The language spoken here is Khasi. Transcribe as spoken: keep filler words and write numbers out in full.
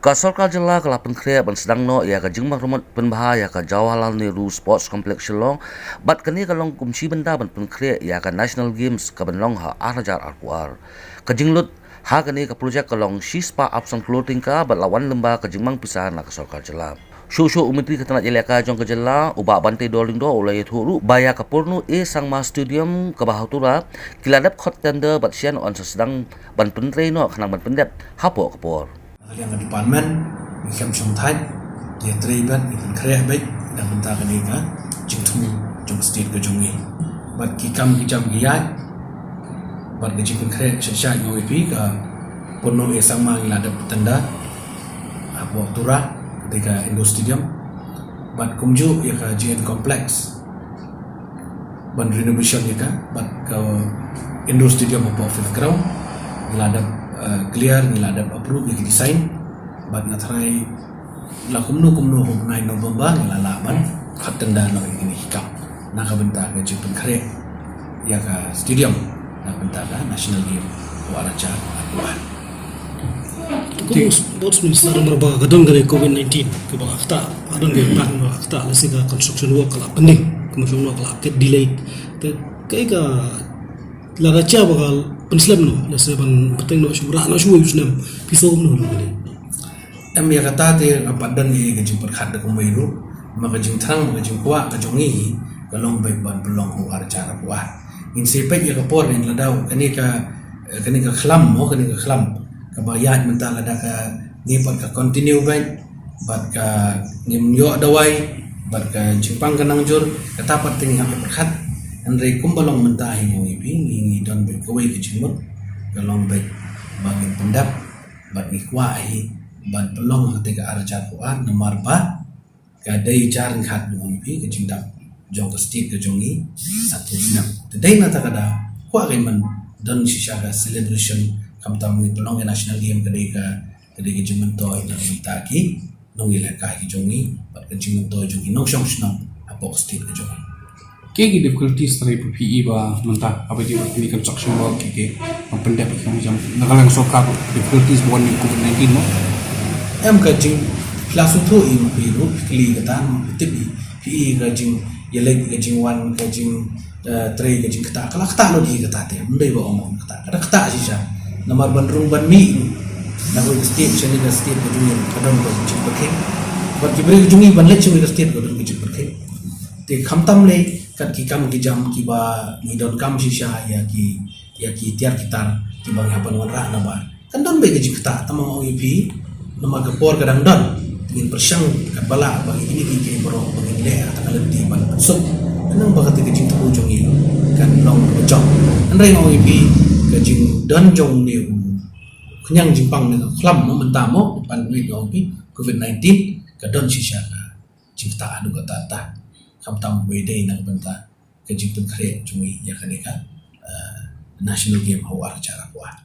Ka sorkar jylla ka la pynkhreh ban sdang noh ïa ka jingmynrumut pynbha ïa ka Jawaharlal Nehru Sports Complex Shillong, bad kane ka long kum shi bynta ban pynkhreh ïa ka National Games ka ban long ha ar hajar arphew ar. Ka jinglut ha kane ka projek ka long shispah arphew san klur tyngka bad la wan lyngba ka jingmang pisa na ka sorkar jylla. Shuh shuh u Myntri ka tnat ïalehkai jong ka jylla, u Bah Banteidor Lyngdoh, u la ïathuh ruh ba ïa ka Purno A Sangma Stadium kaba ha Tura ki la dep khot tender bad shen yn sa sdang ban pyntrei noh khnang ban pyndep hapoh ka por. Ka liang ka department, ngi khlem shong thait, ngi trei bad ngi pynkhreh bad na ka bynta kane ka jingthmu jong ka state ka jong ngi. Bad ki kam ki jam ki ïaid bad ka jingpynkhreh sha sha ngi ong ïa phi ka Purno A Sangma ngi la dep tender hapoh Tura, kata ka indoor stadium. Bad kumjuh ïa ka G N complex ban renovation ïa ka, bad ka indoor stadium hapoh Fifth Ground ngi la dep, eh, clear, ngi la dep approve ïa ka design. Bad nga tharai la kumno kumno ha u bnai November ngi la lah ban khot tender noh ïa kine ki kam na ka bynta ka jingpynkhreh ïa ka stadium na ka bynta ka National Game ha u ar hajar arphew ar. Kum u Sports Minister, namar ba ka don kane Covid nineteen kaba ka ktah, ka don ka impact ba ka ktah, lehse ka construction work ka la pending, ka construction work ka la delay. Te kaei ka lada jia ba ka pynslem noh, lehse ban bteng noh shuh, rah noh shuh u snem, phi sngew kumno ïa kane? Em, ïa kata te ngam pat don ïa ka jingpyrkhat da kumwei ruh, ma ka jingthrang, ma ka jingkwah ka jong ngi ka long beit ban pynlong ha u ar hajar arphew ar. Ngin sa peit ïa ka por, ngin la dei kane ka, kane ka khlam mo, kane ka khlam kaba ïaid mynta, lada ka ngi pat ka continue beit bad ka ngim ïoh dawai bad ka jingpang ka nangjur, kata pat te ngi hap pyrkhat. Hynrei kumba long mynta hi ngi ong ïa phi, ngi, ngi don beit kawei ka jingmut, ka long beit ba ngin pyndep bad ngi kwah hi ban pynlong ha kata ka ar hajar arphew ar, namar ba ka dei jar ryngkat ngi ong ïa phi ka jingdap jong ka state ka jong ngi, sa tu snem. Te dei na kata ka daw kwah ka ban don shisha ka celebration, khamtam ngi pynlong ïa National Game, ka dei ka, ka dei ka jingmyntoi na ka bynta ki nongïalehkai ki jong ngi bad ka jingmyntoi jong ki nongshong shnong hapoh ka state ka jong ngi. Ki, ki difficulties trai phi i ba mynta haba ïa kine construction work ki, ki ban pyndep ki kam jam na ka liang sorkar, difficulties ba wan na Covid nineteen mo? Em, ka jing, phi la sngewthuh i ma phi ruh, phi kylli kata ma phi tip i, phi i ka jingïaleit, ka jingwan, ka jing, eh, trei, ka jingktah, ka la ktah lut hi kata te, ym dei ba ong ong ktah, ka da ktah shisha. Namar ban rung ban mih na kawei ka state sha kane ka state ka jong ngi ka don ka jingpyrkhing. Bad ki briew ka jong ngi ban leit sha kawei ka state ka don ka jingpyrkhing. Te khamtam lei kat ki kam ki jam kiba ngi donkam shisha ïa ki, ïa ki tiar ki tar kiba ngi hap ban wanrah na bar. Kan don beit ka jingktah, tang ma ong ïa phi, namar ka por ka dang don. Te ngin pyrshang katba lah ba kine ki, ki baroh ba ngin leh ha kata ka lynti ban pynsuk, khnang ba kata ka jingthmu jong ngi kan long kaba jop. Hynrei nga ong ïa phi, ka jingdon jong une u khñiang jingpang ne ka khlam mo mynta mo, ban mih nga ong ïa phi, Covid nineteen ka don shisha ka jingktah haduh katta katta. Khamtam ba dei na ka bynta ka jingpynkhreh jong ngi ïa kane ka, eh, National Game ha u ar hajar arphew ar.